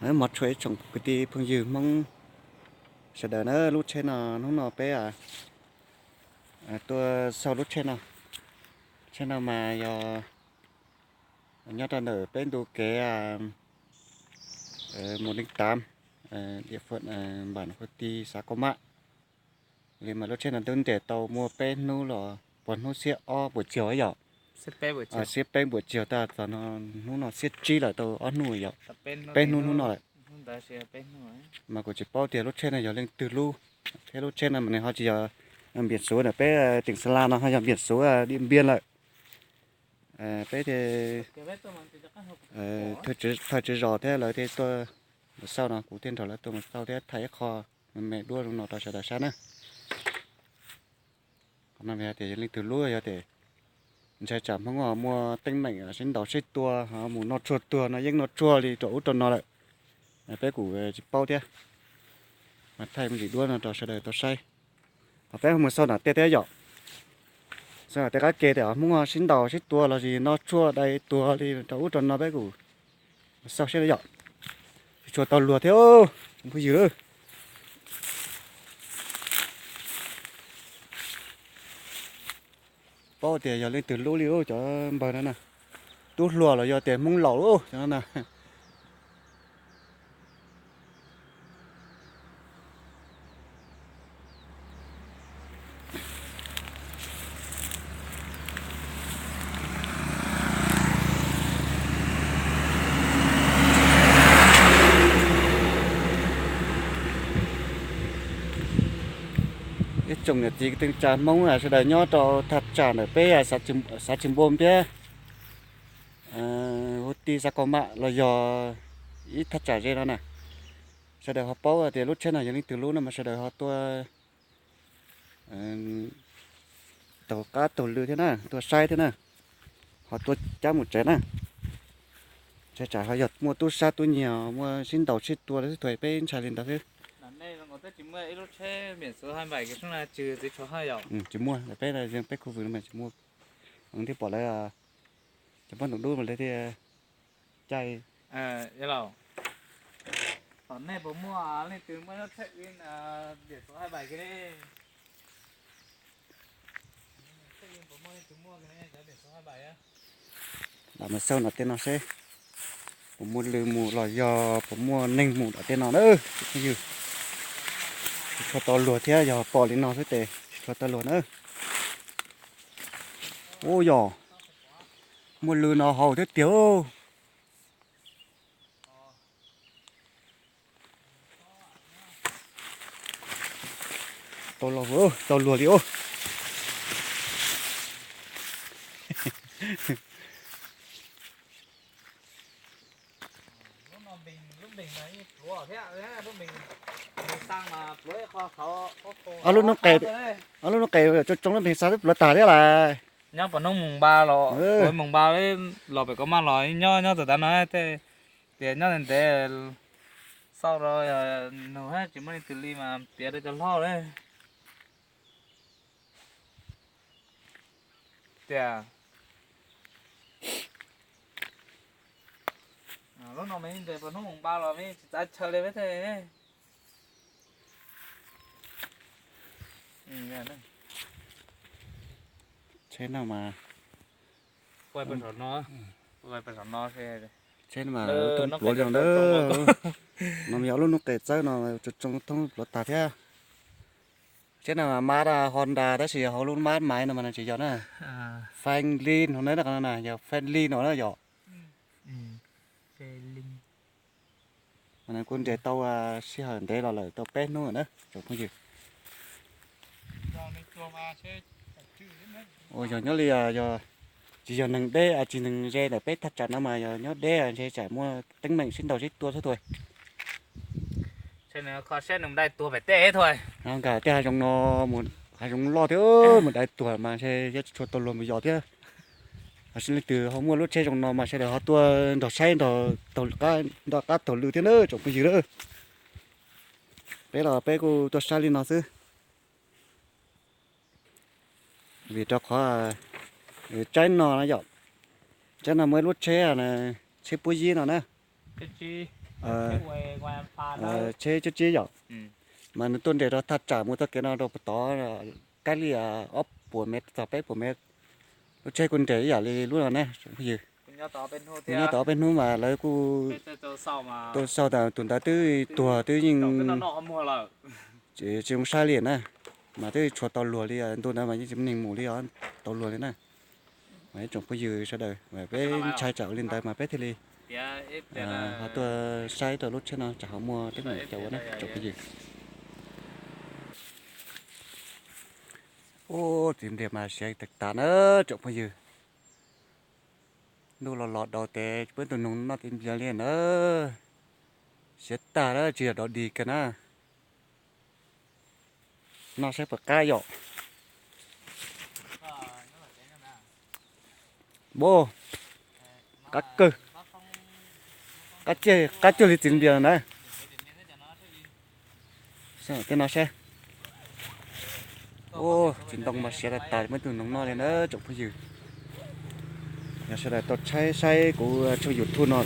Mog tshua ib tsoom kwv tij phooj ywg Hmoob sawv daws na, lub tsheb no hnub no peb tuaj xauj lub tsheb no. Tsheb no mas yog nyob rau ntawm peb ntu kev mus Leej Tav, địa phận bản Hua Ti, xã Kos Mạ. Li mas lub tsheb no twb nres tau muaj peb hnub los puas hnub xiab ob puas caug yom. Xiab peb puas caug tag txog no, hnub no xiab tsib lawm tau ob hnub yom. Peb hnub hnub no lawm. Mas kuv tsis paub tias lub tsheb no yog leej twg lub, thiab lub tsheb no mas nws ho tsis yog, npiam xuv ntawm peb teem Xa La no ho yog npiam xuv Diam Npiam lawm. Peb thiaj thawj tswv zos thiab lawv thiaj tuaj mus xauj no, kuv thiaj nrog lawv tuaj mus xauj thiab thaij ib qho me me duab zoo no rau sawv daws saib na. Qhov no yog tias yog leej twg lub, yog tias ntshai tsam Hmoob ho muaj teeb meem sib ntaus sib tua ho mus noj tshuaj tuag noj yeeb noj tshuaj li rau ub rau no lawm, peb kuj tsis paub thiab. Mas thaij me ntsis duab no rau sawv daws tau saib. Ho peb mus xauj nram tej thiab yom. Xauj nram tej qab ke tias Hmoob ho sib ntaus sib tua los sis noj tshuaj dai tuag li rau ub rau no peb kuj xauj saib yom. Tsis tshua tau luag thiab, phooj ywg. Paub tias yog leej twg lub li cov npawg no na. Tub hluas los yog tias Hmoob laus lub cov no na. Ib tsoom niam txiv kwv tij neej tsa Hmoob sawv daws nyob rau thaj tsam ntawm peb xav Tsis Npua thiab Hu Ti, xã Kos Mạ los yog ib thaj tsam ze no na. Sawv daws ho paub tias lub tsheb no yog leej twg lub no mas sawv daws ho tuaj taug qab taug lw thiab na, tuaj saib thiab na, ho tuaj cab mus tsev na. Ntshai tsam ho yog muaj tub sab tub nyiag muaj sib ntaus sib tua lawm xwb, thaum peb ntshai li ntawd xwb. Tsis muaj, peb peb khu vwm mas tsis muaj. Thiaj pom lawv cov poj ntxoog dub mas lawv thiaj caij. Tom nej puas muaj leej twg muaj lub tsheb, biển số hai bảy kiag ne? Lam mus xauj nram tej no seb puas muaj lw mus los yog puas muaj neeg mus nram tej no na. Phooj ywg, tsis tshua tau luag thiab, yog pom li no xwb ces tsis tshua tau luag na. Ub yog, muaj lw no haus thiab tiag. Tau luag, tau luag li os. Ob lub noob qes tsoo tsoo lub npeeg xa twb pluav tag thiab lawm. Nyob pem hnub moos npa los, moos npa los pem koj maj los nyob nyob tas tas no, tias nyob ntev ntev xauj rau nug tsis muaj leej twg li mas piav rau cov hlob lawm. Tias lub no mas yeej nres puas hnub moos npa los tsis txav chaw li thiab. Tsheb no mas, tsheb no mas pluav zoo na. No mas yog lub noob qes txawb no tsoo tsoo thoob pluav tag thiab. Tsheb no mas mab Honda tab sis hauv lub mab Maiv no mas tsis yog na. Franklin hauv na, yog Franklin no na yom. Kuj nres tau sij hawm ntev los lawm tau peb hnub na tsoom phooj ywg. Uas yog nyob li, yog tsis yog neeg deb tsis neeg ze ntawm peb thaj tsam no mas yog nyob deb ntshe tsam muaj teeb meem sib ntaus sib tua xwb tuaj. Kho siab nws dai tuag pem teb tuaj. Nkag tej hav zoov no, hav zoov loj thiab mus dai tuag mas ntshe yuav tsis tshua tau luag mus yos thiab. Ho sib leej twg ho muaj lub tsheb zoo no mas sawv daws ho tuaj nrog saib nrog qab taug lw thiab na tsoom phooj ywg na. Peb los peb kuj tuaj saib li no xwb. Vim rau qhov tsaib no na yom, tsaib no muaj ib lub tsheb, tsheb puab yib no na. tsheb tsib tsib yom. Mas nws tuaj nres rau thaj tsam mus txoj kev no rau puag tod, kab li ob puas mev txog peb puas mev. Lub tsheb kuj nres ib yam li lub no na tsoom phooj ywg. Nyob tau ob peb hnub mas lawv kuj tuaj xauj tas tus ntawd twb tuag twb yeej tsis zoo saib li na. Mas twb tshuav tau luag li, ntu ntawd mas yeej tsis muaj neeg mus li os, tau luag li na. Mas ib tsoom phooj ywg sawv daws, peb ntshai tsam ua li ntawd mas peb thiaj li ho tuaj saib rau lub tsheb no tsam ho muaj teeb meem cas ua na tsoom phooj ywg. Ub, txiv npliag mas siav tag tas na tsoom phooj ywg. Ntuj los los daus tes peb tus noog noj txiv npliag li na. Siav tag na, tsis yog dog dig kiag na. Noj saib puas qab yom. Npau, qab kawg, qab cuag li txiv npliag na. Tej no saib. Ub, txiv ntoo mas siav tas tas peb tus noog noj li na tsoom phooj ywg. Yog sawv daws tau tshaib saib kuv tshooj YouTube no,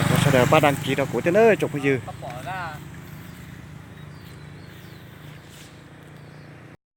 thov sawv daws pab đăng ký rau kuv thiab na tsoom phooj ywg.